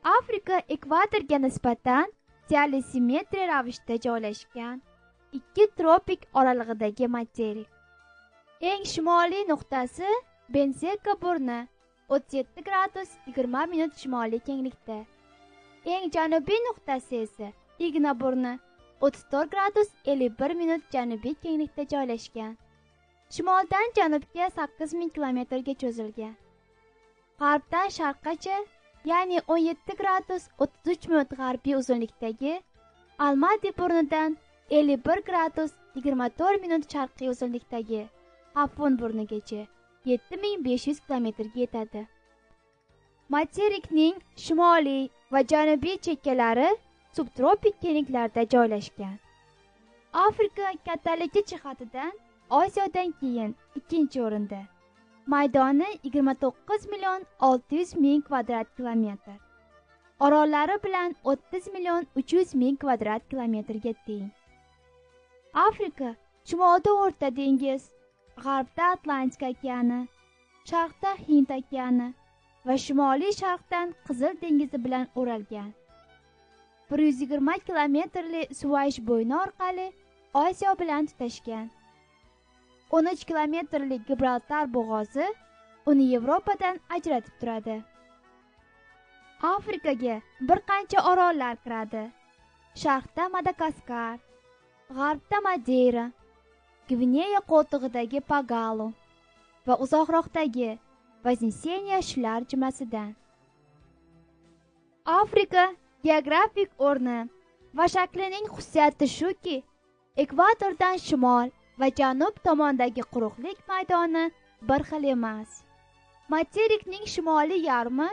Afrika ekvatorga nisbatan deyarli simmetriya ravishda joylashgan ikki tropik oralig'idagi materik. Eng shimoliy nuqtasi Benseka burni 37 gradus 20 minut shimoliy kenglikda. Eng janubiy nuqtasi esa Igna burni 34 gradus 51 minut janubiy kenglikda joylashgan. Shimoldan janubga 8000 kilometrga cho'zilgan. G'arbdan sharqqacha, ya'ni 17 gradus 33 minut g'arbiy uzunlikdagi Almadi burnidan 51 gradus 24 minut sharqiy uzunlikdagi Hafun burnigacha 7500 kilometrga yetadi. Materikning shimoliy va janubiy chekkalari subtropik kengliklarda joylashgan. Afrika kattaligi jihatidan Osiyodan keyin ikkinchi o'rinda. Maydoni 29 million 600 ming kvadrat kilometr. Orollari bilan 30 million 300 ming kvadrat kilometrga teng. Afrika shimolda O'rta dengiz, g'arbda Atlantika okeani, sharqda Hind okeani va shimoliy sharqdan Qizil dengizi bilan o'ralgan. 120 kilometrli Suvaysh bo'yni orqali Osiyo bilan tutashgan. 13 kilometrli Gibraltar bo'g'ozi uni Yevropadan ajratib turadi. Afrikaga bir qancha orollar kiradi. Sharqda Madagaskar, g'arbda Madeyra, Gvineya qo'ltig'idagi Pagalo va uzoqroqdagi Vazneseniya shular jumlasidan. Afrika geografik o'rni va shaklining xususiyati shuki, ekvatordan shimol va janub tomondagi quruqlik maydoni bir xil emas. Materikning shimoliy yarmi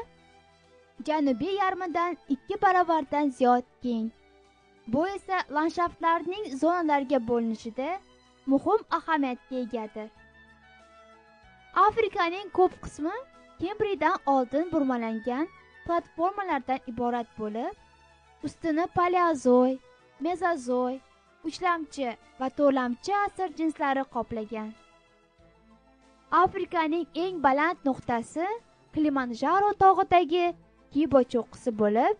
janubiy yarmidan 2 baravardan ziyod keng. Bu esa landshaftlarning zonalarga bo'linishida muhim ahamiyatga egadir. Afrikaning ko'p qismi Kembriydan oldin burmalangan platformalardan iborat bo'lib, ustini paleozoy, mezozoy, uchlamchi va to'rtlamchi asr jinslari qoplagan. Afrikaning eng baland nuqtasi Kilimanjaro tog'idagi Kibo cho'qqisi bo'lib,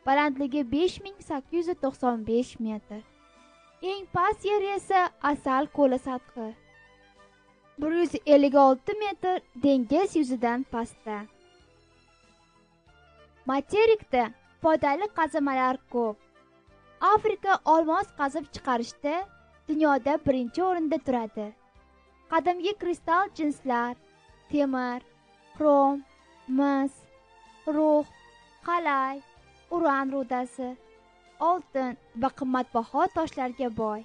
balandligi 5895 metr. Eng past yeri esa Asal ko'li sathi. 156 metr dengiz yuzidan pastda. Materikda foydali qazilmalar ko'p. Afrika olmos qazib chiqarishda dunyoda birinchi o'rinda turadi. Qadimgi kristal jinslar, temir, xrom, mis, rux, qalay, uran rudasi, oltin va qimmatbaho toshlarga boy.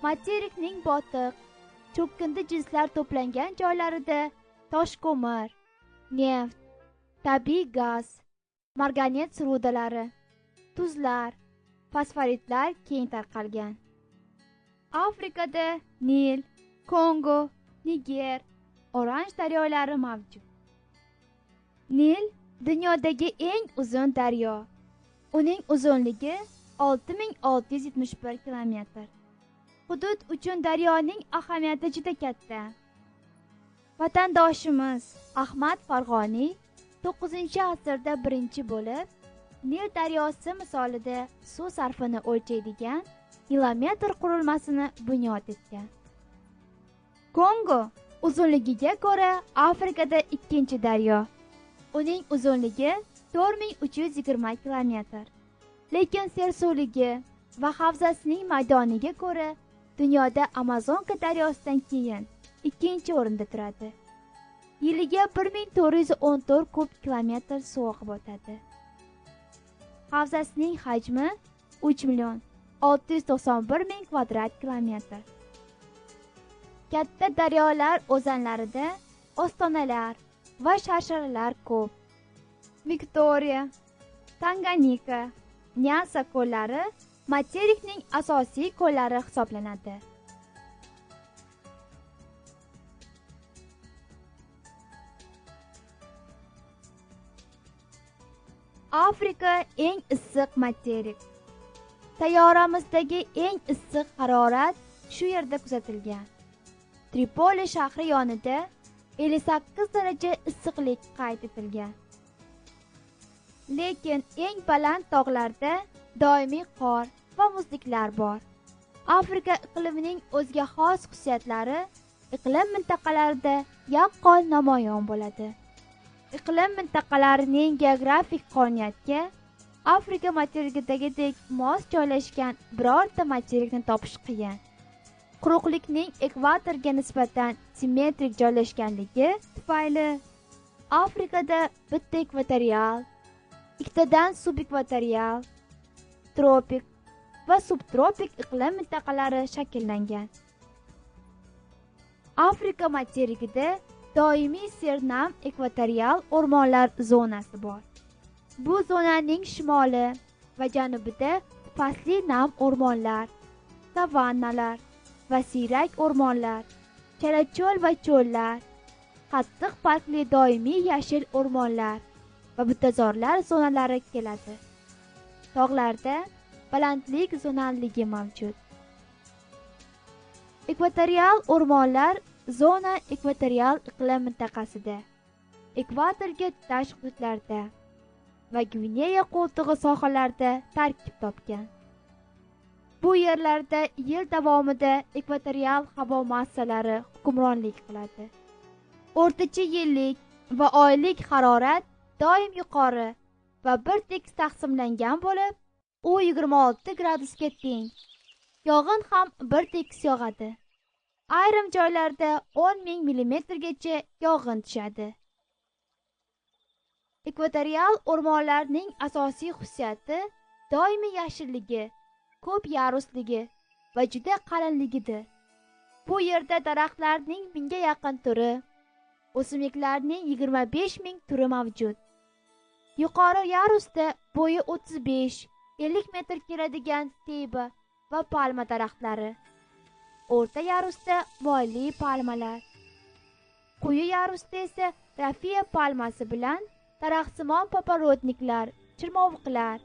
Materikning botiq, cho'kindi jinslar to'plangan joylarida toshko'mir, neft, tabiiy gaz, marganets rudalari, tuzlar, fosforitlar keng tarqalgan. Afrikada Nil, Kongo, Niger, Oranj daryolari mavjud. Nil dunyodagi eng uzun daryo. Uning uzunligi 6671 kilometr. Hudud uchun daryoning ahamiyati juda katta. Vatandoshimiz Ahmad Farg'oniy 9-asrda birinchi bo'lib Nil daryosi misolida suv sarfini o'lchaydigan kilometr qurilmasini bunyod etgan. Kongo uzunligiga ko'ra Afrikada ikkinchi daryo. Uning uzunligi 4320 kilometr. Lekin sersuvligi va havzasining maydoniga ko'ra dunyoda Amazonka daryosidan keyin ikkinchi o'rinda turadi. Yiliga 1414 kub kilometr suv oqib o'tadi. Havzasining hajmi 3 million 691 ming kvadrat kilometr. Katta daryolar o'zanlarida ostonalar va sharsharalar ko'p. Viktoriya, Tanganika, Nyasa ko'llari materikning asosiy ko'llari hisoblanadi. Afrika eng issiq materik. Sayyoramizdagi eng issiq harorat shu yerda kuzatilgan. Tripoli shahri yonida 58 daraja issiqlik qayd etilgan. Lekin eng baland tog'larda doimiy qor va muzliklar bor. Afrika iqlimining o'ziga xos xususiyatlari iqlim mintaqalarida yaqqol namoyon bo'ladi. Iqlim mintaqalarining geografik qonuniyatiga Afrika materikidagidek mos joylashgan birorta materikni topish qiyin. Quruqlikning ekvatorga nisbatan simmetrik joylashganligi tufayli Afrikada bitta ekvatorial, ikkitadan subekvatorial, tropik va subtropik iqlim mintaqalari shakllangan. Afrika materikida doimiy sernam ekvatorial o'rmonlar zonasi bor. Bu zonaning shimoli va janubida fasli nam o'rmonlar, savannalar va siyrak o'rmonlar, chala-cho'l va cho'llar, qattiq parkli doimiy yashil o'rmonlar va butazorlar zonalari keladi. Tog'larda balandlik zonalligi mavjud. Ekvatorial o'rmonlar zona ekvatorial iqlim mintaqasida, ekvatorga tutash hududlarda va Gvineya qo'ltig'i sohalarida tarkib topgan. Bu yerlarda yil davomida ekvatorial havo massalari hukmronlik qiladi. O'rtacha yillik va oylik harorat doim yuqori va bir tekis taqsimlangan bo'lib, u 26 gradusga teng. Yog'in ham bir tekis yog'adi. Ayrim joylarda 10 ming millimetrgacha yog'in tushadi. Ekvatorial o'rmonlarning asosiy xususiyati doimiy yashilligi, ko'p yarusligi va juda qalinligidir. Bu yerda daraxtlarning 1000ga yaqin turi, o'simliklarning 25 ming turi mavjud. Yuqori yarusda bo'yi 35-50 metr keladigan teba va palma daraxtlari, o'rta yarusda moyli palmalar, quyi yarusda esa rafiya palmasi bilan daraxtsimon paporotniklar, chirmovuqlar,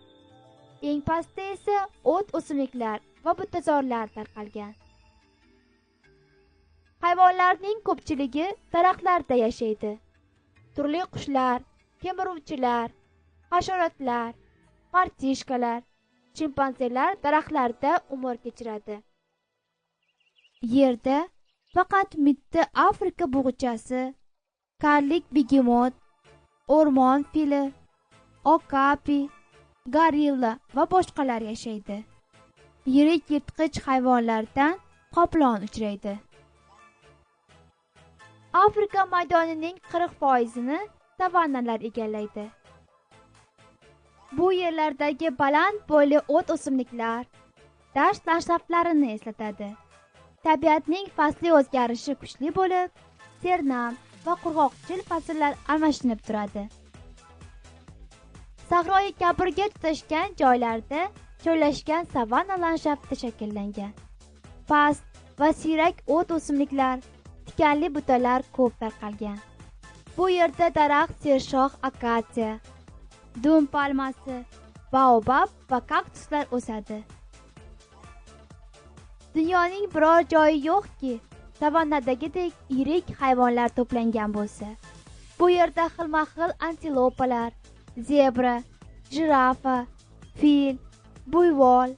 eng pastda esa o't o'simliklar va butazorlar tarqalgan. Hayvonlarning ko'pchiligi daraxtlarda yashaydi. Turli qushlar, kemiruvchilar, hasharotlar, martishkalar, chimpanzelar daraxtlarda umr kechiradi. Yerda faqat mitti Afrika bug'uchasi, karlik begemot, o'rmon fili, okapi, gorilla va boshqalar yashaydi. Yirik yirtqich hayvonlardan qoplon uchraydi. Afrika maydonining 40%ni savannalar egallaydi. Bu yerlardagi baland bo'yli o't o'simliklar dasht landshaftlarini eslatadi. Tabiatning fasli o'zgarishi kuchli bo'lib, sernam va qurg'oqchil fasllar almashinib turadi. Sahroyi Kabirga tutashgan joylarda cho'llashgan savanna landshafti shakllangan. Past va siyrak o't o'simliklar, tikanli butalar ko'p tarqalgan. Bu yerda daraxt sershox akatsiya, dum palmasi, baobab va kaktuslar o'sadi. Dunyoning biror joyi yo'qki, savannadagidek yirik hayvonlar to'plangan bo'lsa. Bu yerda xilma-xil antilopalar, zebra, jirafa, fil, buyvol,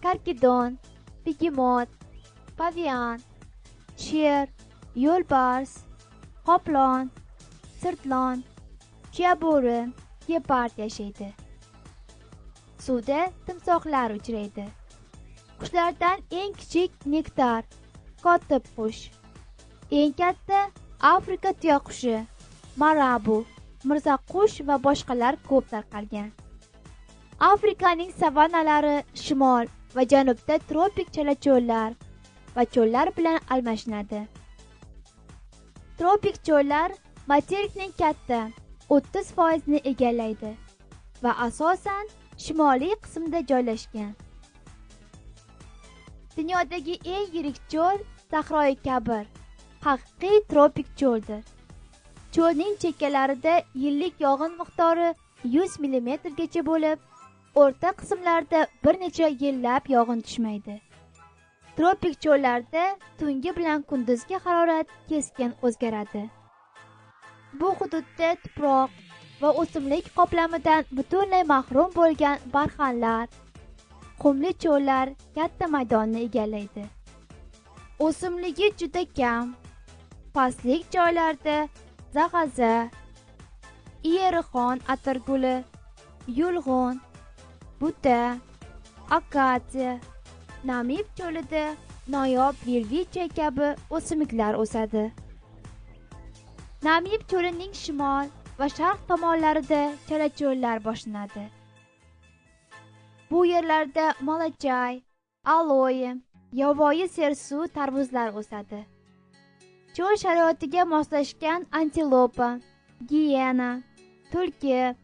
karkidon, begemot, pavian, sher, yo'lbars, qoplon, sirtlon, tuyabo'ri, gepard yashaydi. Suvda timsohlar uchraydi. Qushlardan eng kichik nektar, kotib qush. Eng katta Afrika tuyaqushi, marabu, mirzaqush va boshqalar ko'p tarqalgan. Afrikaning savannalari shimol va janubda tropik chala-cho'llar va cho'llar bilan almashinadi. Tropik cho'llar materikning katta 30%ni egallaydi va asosan shimoliy qismida joylashgan. Dunyodagi eng yirik cho'l Sahroyi Kabir, haqiqiy tropik cho'ldir. Cho'lning chekkalarida yillik yog'in miqdori 100 millimetrgacha bo'lib, o'rta qismlarda bir necha yillab yog'in tushmaydi. Tropik cho'llarda tungi bilan kunduzgi harorat keskin o'zgaradi. Bu hududda tuproq va o'simlik qoplamidan butunlay mahrum bo'lgan barxanlar, qumli cho'llar katta maydonni egallaydi. O'simligi juda kam. Pastlik joylarda zag'aza, iyerixon atirguli, yulg'un, buta, akatsiya, Namib cho'lida noyob welwitschia kabi o'simliklar o'sadi. Namib cho'lining shimol va sharq tomonlarida chala cho'llar boshlanadi. Bu yerlarda molachay, aloe, yovvoyi sersuv tarvuzlar o'sadi. Cho'l sharoitiga moslashgan antilopa, giyena, tulki,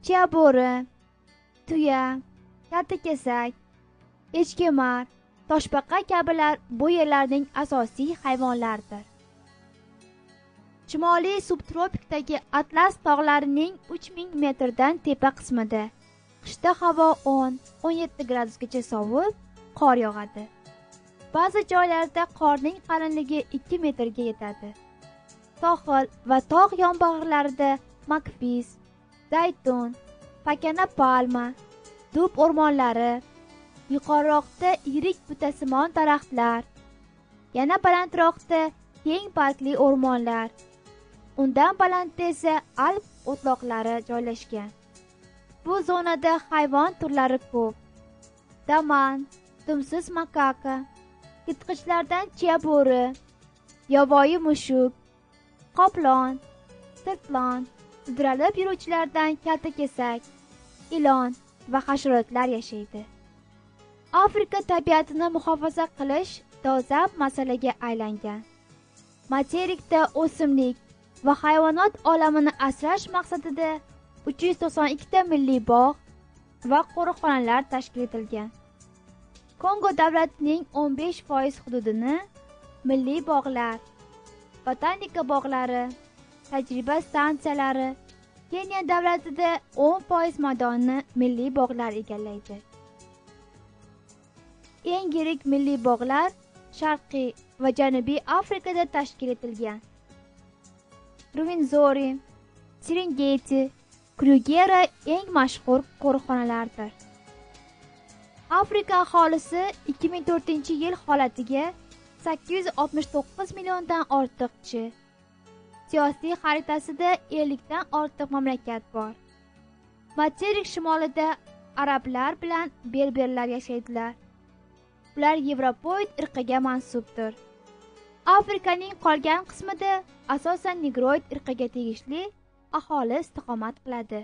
chiyabo'ri, tuya, kaltakesak, echkemar, toshbaqa kabilar bu yerlarning asosiy hayvonlaridir. Shimoliy subtropikdagi Atlas tog'larining 3000 metrdan tepa qismida qishda havo 10-17 gradusgacha sovib, qor yog'adi. Ba'zi joylarda qorning qalinligi 2 metrga yetadi. Sohil va tog' yonbag'irlarida makfis, zaytun, pakana palma, dub o'rmonlari, yuqoriroqda yirik butasimon daraxtlar, yana balandroqda keng bargli o'rmonlar, undan balandda esa Alp o'tloqlari joylashgan. Bu zonada hayvon turlari ko'p. Daman, dumsiz makaka, yirtqichlardan chiyabo'ri, yovvoyi mushuk, qoplon, sirtlon, sudralib yuruvchilardan kaltakesak, ilon va hasharotlar yashaydi. Afrika tabiatini muhofaza qilish dolzarb masalaga aylangan. Materikda o'simlik va hayvonot olamini asrash maqsadida 392 ta milliy bog' va qo'riqxonalar tashkil etilgan. Kongo davlatining 15% hududini milliy bog'lar, botanika bog'lari, tajriba stansiyalari, Keniya davlatida 10% maydonni milliy bog'lar egallaydi. Eng yirik milliy bog'lar Sharqiy va Janubiy Afrikada tashkil etilgan. Ruwenzori, Serengeti, Krugera eng mashhur qo'riqxonalardir. Afrika aholisi 2004-yil holatiga 869 milliondan ortiq kishi. Siyosiy xaritasida 50 dan ortiq mamlakat bor. Materik shimolida arablar bilan berberlar yashaydilar. Ular yevropoid irqiga mansubdir. Afrikaning qolgan qismida asosan negroid irqiga tegishli aholi istiqomat qiladi.